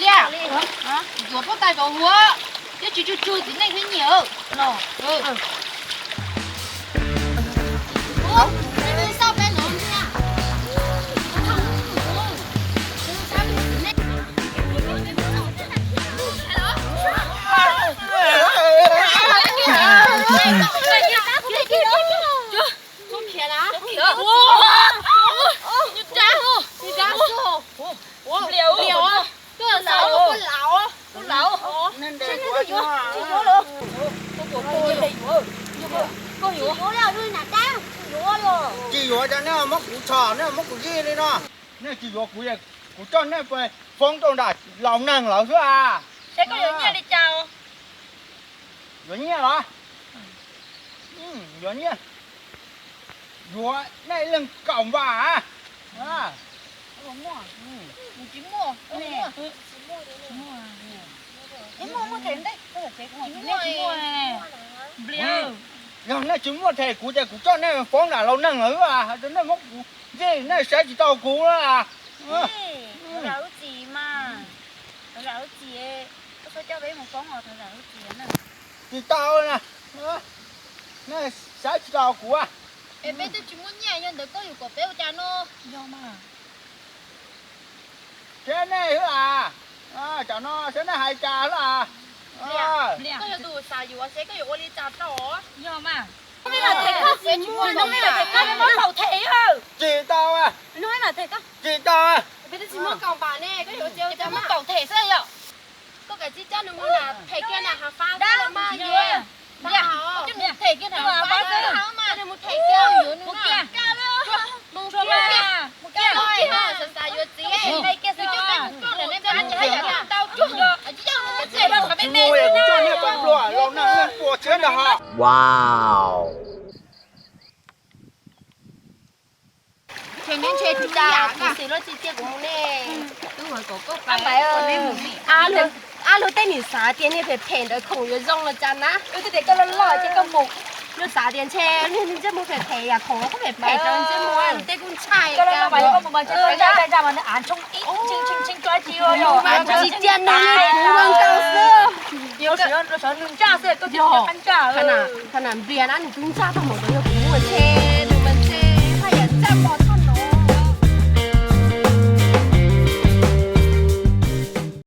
Liaj, yuav poj tais rau huab, thiab tsis tsuj tsuj txiv neej thiab nyiam. Tsis yuav, nej muab kuv tso, nej muab kuv zij li no. Nej tsis yuav kuv, kuv coj nej pais foob rau nram laus neeg lawm xwb a. Seb koj yuav nyiaj li cas? Yuav nyiaj los? Yuav nyiaj. Yuav nej leej kaum npas. Yog nej tsis muaj them kuv ces kuv coj nej foob nram laus neeg lawm xwb a, hais tias nej muab kuv zij, nej saib tsis taus kuv na. Tsis tau na, nej saib tsis taus kuv. Es peb twb tsis muaj nyiaj, yog ntawd koj yuav kom peb ua cas no? Seb nej xwb a, tam no seb nej hais cas xwb a. Koj yog tus xav yuav seb koj yuav ua li cas tau. Yog mas, tsis tau, tsis tau. Koj kav tsij coj nws mus them kiag nram hav fab los mas, yuav coj nws them kiag nram hav fab mas, coj nws mus them kiag, yuav nws na. Mus kiag, mus kiag, xav xav yuav txiv, coj nej pab tsis haj yam tau tsuag, coj nej pab tsis haj yam tau tsuag. Wow. Ntshe ntshe tsis tas kuv xwm los tsis cia kuv mus ne. Ab, luag tej niam xav tias niag phem phem ntawd khoom yuav zoo los cas na. Wb twb tias koj loj loj ces koj mus. Luag xav tias ntshe niag ntsej muag phem phem yam khoom los kuj phem phem rau ntsej muag, luag tej kuj ntshai. Tsis cia nws li kuv ua nkaus xwb. Qhov na Nplias na nws twb ntsaj tau mus rau yog kuv muaj ntshe.